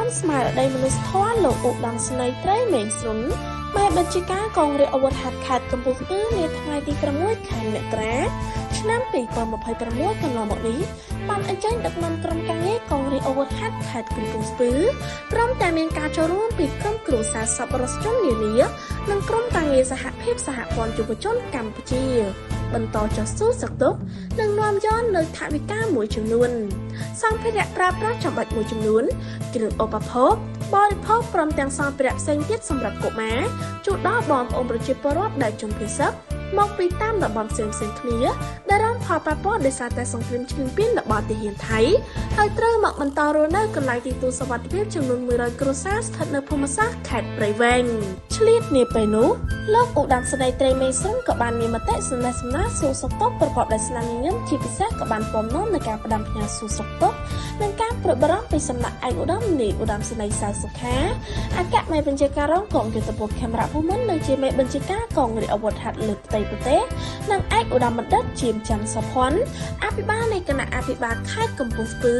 មស្មារតីមនុស្សធម៌លោកឧត្តមសេនីយ៍ត្រីមេងស្រុនមេបញ្ជាការកងរាជអាវុធហត្ថខេត្តកំពង់ស្ពឺនាថ្ងៃទី6ខែមករាឆ្នាំ2026កន្លងមកនេះបានអញ្ជើញដឹកនាំក្រុមការងារកងរាជអាវុធហត្ថខេត្តកំពង់ស្ពឺព្រមទាំងមានការចូលរួមពីក្រុមគ្រួសារសប្បុរសជននានានិងក្រុមការងារសហភាពសហព័ន្ធយុវជនកម្ពុជាបន្តចុះសួរសុខទុក្ខនិងនាំយកនៅថវិកាមួយចំនួនសម្ភារៈប្រើប្រាស់ចាំបាច់មួយចំនួនគ្រឿងឧបភោគបរិភោគព្រមទាំងសម្ភារៈផ្សេងទៀតសម្រាប់កុមារជូនដល់បងប្អូនប្រជាពលរដ្ឋដែលជន់ភៀសសឹកមកពីតាមតំបន់ផ្សេងៗគ្នាដែលរងផលប៉ះពាល់ដោយសារតែសង្គ្រាមឈ្លានពានរបស់ទាហានថៃហើយត្រូវមកបន្តរស់នៅកន្លែងទីទួលសុវត្ថិភាពចំនួន100គ្រួសារស្ថិតនៅភូមិសាស្ត្រខេត្តព្រៃវែងឆ្លៀតនាពេលនោះលោកឧត្តមសេនីយ៍ត្រីមេស្រុនក៏បានមានមតិសំណេះសំណាលសួរសុខទុក្ខប្រកបដោយស្នាមញញឹមជាពិសេសក៏បានពំនាំในការផ្ដាំផ្ញើសួរសុខទុក្ខនិងការព្រួយបារម្ភពីសំណាក់ឯកឧត្តមនាយឧត្តមសេនីយ៍សៅសុខាអគ្គមេបញ្ជាការរងកងយុទ្ធពលខេមរៈភូមិន្ទនិងជាមេបញ្ជាការកងរាជអាវុធហត្ថលើផ្ទៃប្រទេសនិងឯកឧត្តមបណ្ឌិតជាមច័ន្ទសុភ័ណ្ឌអភិបាលនៃគណៈអភិបាលខេត្តកំពង់ស្ពឺ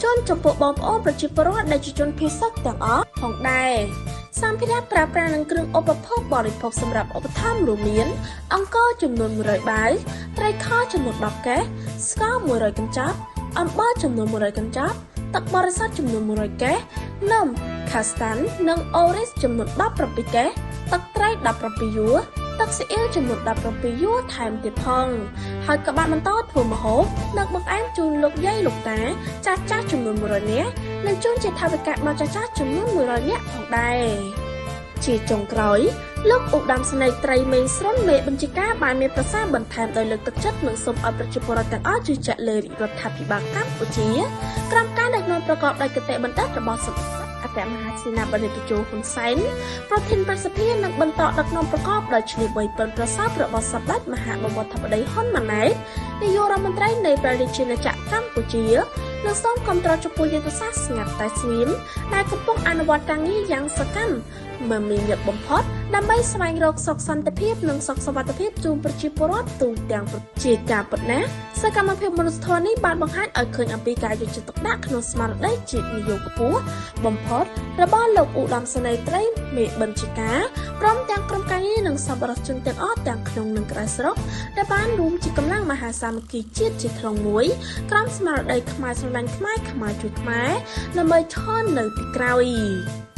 ជូនចំពោះបងប្អូនប្រជាពលរដ្ឋដែលជាជនភៀសសឹកទាំងអស់ផងដែរសម្ភារៈប្រើប្រាស់និងគ្រឿងឧបភោគបរិភោគសម្រាប់ឧបត្ថម្ភរួមមានអង្ករចំនួន100បាវត្រីខចំនួន10កេសស្ករ100កញ្ចប់អំបិលចំនួន100កញ្ចប់ទឹកបរិសុទ្ធចំនួន100កេសនំខាស្តាន់និងអូរីសចំនួន17កេសទឹកត្រី17យួរទឹកស៊ីអ៊ីវចំនួន17យួរថែមទៀតផងហើយក៏បានបន្តធ្វើម្ហូបនិងបង្អែមជូនលោកយាយលោកតាចាស់ចាស់ចំនួន100នាក់និងជូនជាថវិកាដល់ចាស់ចាស់ចំនួន100នាក់ផងដែរជាចុងក្រោយលោកឧត្តមសេនីយ៍ត្រីមេងស្រុនមេបញ្ជាការបានមានប្រសាសន៍បន្ថែមដោយលើកទឹកចិត្តនិងសូមឲ្យប្រជាពលរដ្ឋទាំងអស់ជឿជាក់លើរាជរដ្ឋាភិបាលកម្ពុជាក្រោមការដឹកនាំប្រកបដោយគតិបណ្ឌិតរបស់សម្ដេចអគ្គមហាសេនាបតីតេជោហ៊ុនសែនប្រធានប្រសិទ្ធភាពនិងបន្តដឹកនាំប្រកបដោយឆ្លៀសវៃប៉ិនប្រសពរបស់សម្ដេចមហាបវរធិបតីហ៊ុនម៉ាណែតនាយករដ្ឋមន្ត្រីនៃព្រះរាជាណាចក្រកម្ពុជានិងសូមគាំទ្រចំពោះយុទ្ធសាស្ត្រស្ងាត់តែស្ងៀមដែលកំពុងអនុវត្តការងារយ៉ាងសកម្មមមាញឹកបំផុតដើម្បីស្វែងរកសុខសន្តិភាពនិងសុខសុវត្ថិភាពជូនប្រជាពលរដ្ឋទូទាំងប្រទេសជាការពិតណាស់សកម្មភាពមនុស្សធម៌នេះបានបង្ហាញឲ្យឃើញអំពីការយកចិត្តទុកដាក់ក្នុងស្មារតីជាតិនិយមខ្ពស់បំផុតរបស់លោកឧត្តមសេនីយ៍ត្រីមេបញ្ជាការព្រមទាំងក្រុមការងារនិងសប្បុរសជនទាំងអស់ទាំងក្នុងនិងក្រៅស្រុកដែលបានរួមជាកម្លាំងមហាសាមគ្គីជាតិជាធ្លុងមួយក្រោមស្មារតីខ្មែរស្រឡាញ់ខ្មែរខ្មែរជួយខ្មែរដើម្បីឈរនៅពីក្រោយ។